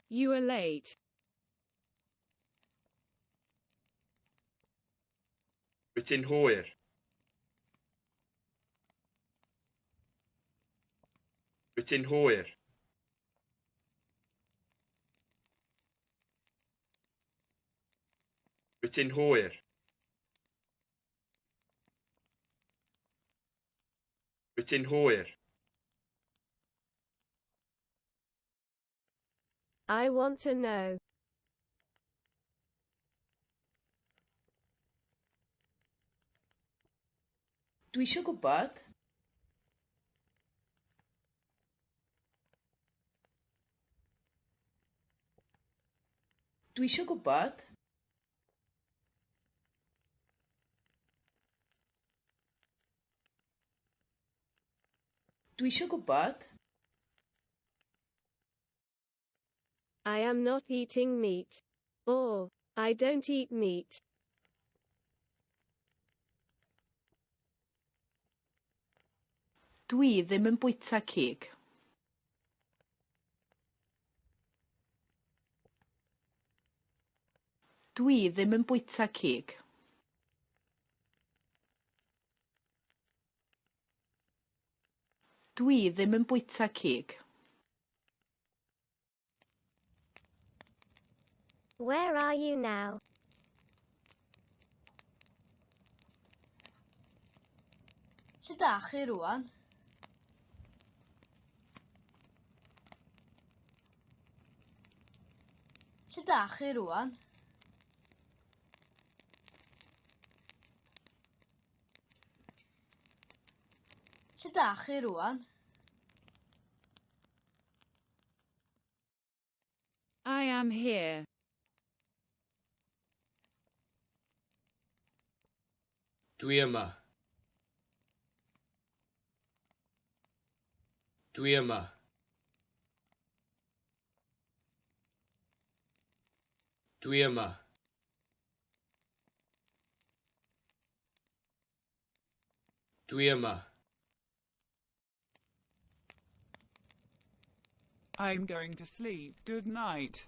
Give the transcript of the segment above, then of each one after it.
You are late. Wyt ti'n hwyr? Wyt ti'n hwyr? Wyt ti'n hwyr? Wyt ti'n hwyr? I want to know. Dwi isio gwybod. Dwi isio gwybod. Dwi isio gwybod. I am not eating meat. Or, I don't eat meat. Dwi ddim yn bwyta cig. Dwi ddim yn bwyta cig. Dwi ddim yn bwyta cig. Where are you now? Lle da chi rwan? Lle da chi rwan? Lle da chi rwan? I am here. Dwi yma. Dwi yma. Dwi yma. Dwi yma. I'm going to sleep. Good night.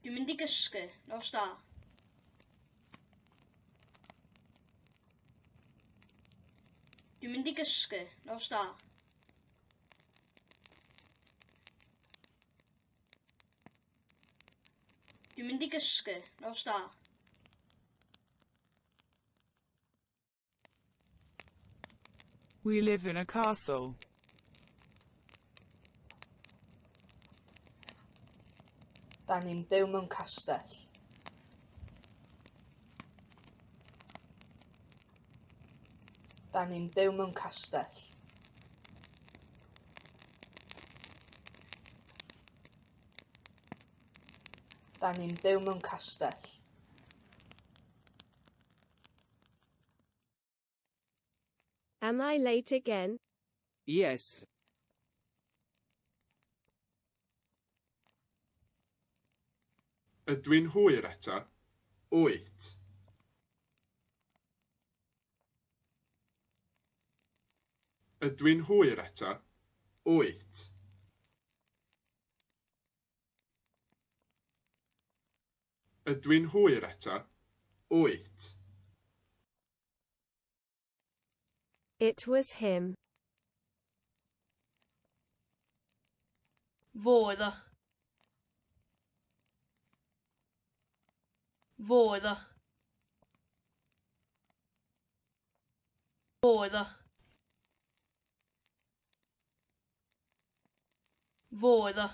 Dwi'n mynd i gysgu. Nos da. Dwi'n mynd i gysgu. Nos da. Dwi'n mynd i gysgu. Nos da. We live in a castle. Da ni'n byw mewn castell. Da ni'n byw mewn castell. Da ni'n byw mewn castell. Am I late again? Yes. Ydw i'n hwyr eto? Wyt. Ydw i'n hwyr eto? Wyt. Ydw i'n hwyr eto? Wyt. It was him. Fo oedd o. Fo oedd o. Fo oedd o. Fo oedd o.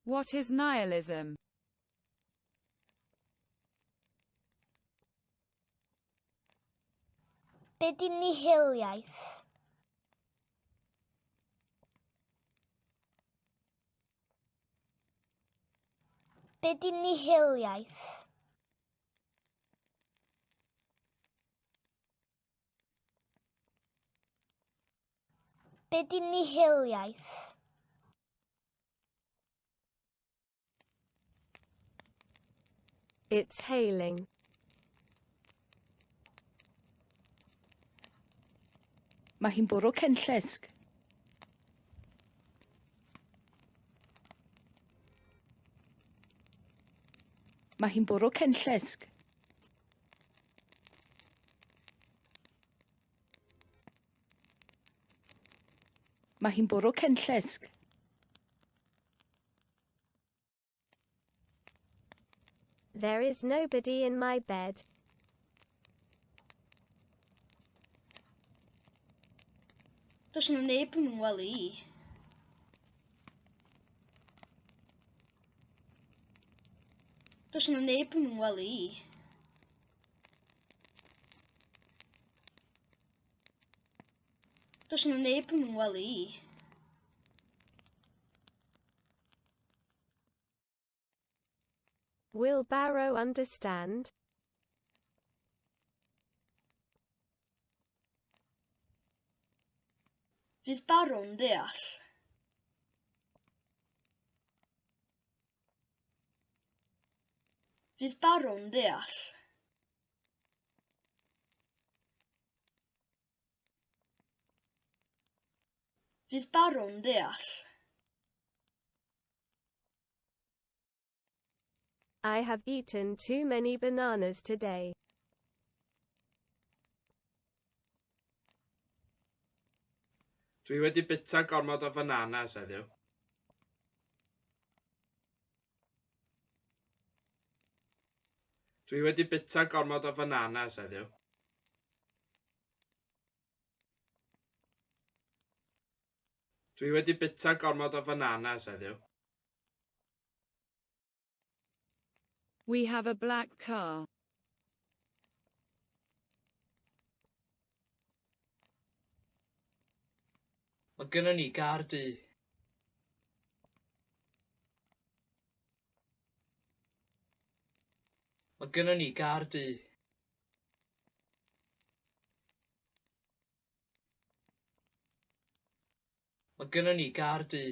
What is nihilism? Be di nihiliaeth? Be di nihiliaeth? Be di nihiliaeth? It's hailing. Mae hi'n bwrw cenllysg. Mae hi'n bwrw cenllysg. Mae hi'n bwrw cenllysg. There is nobody in my bed. Does 'na neb yn fy ngwely i. Does 'na neb yn fy ngwely i. Does 'na neb yn fy ngwely i. Will Barrow understand? Fydd Baro'n deall? Fydd Baro'n deall? Fydd Baro'n deall? I have eaten too many bananas today. Dwi wedi bwyta gormod o fananas heddiw. Dwi wedi bwyta gormod o fananas heddiw. Dwi wedi bwyta gormod o fananas heddiw. We have a black car. Mae gynnon ni gar du. Mae gynnon ni gar du. Mae gynnon ni gar du.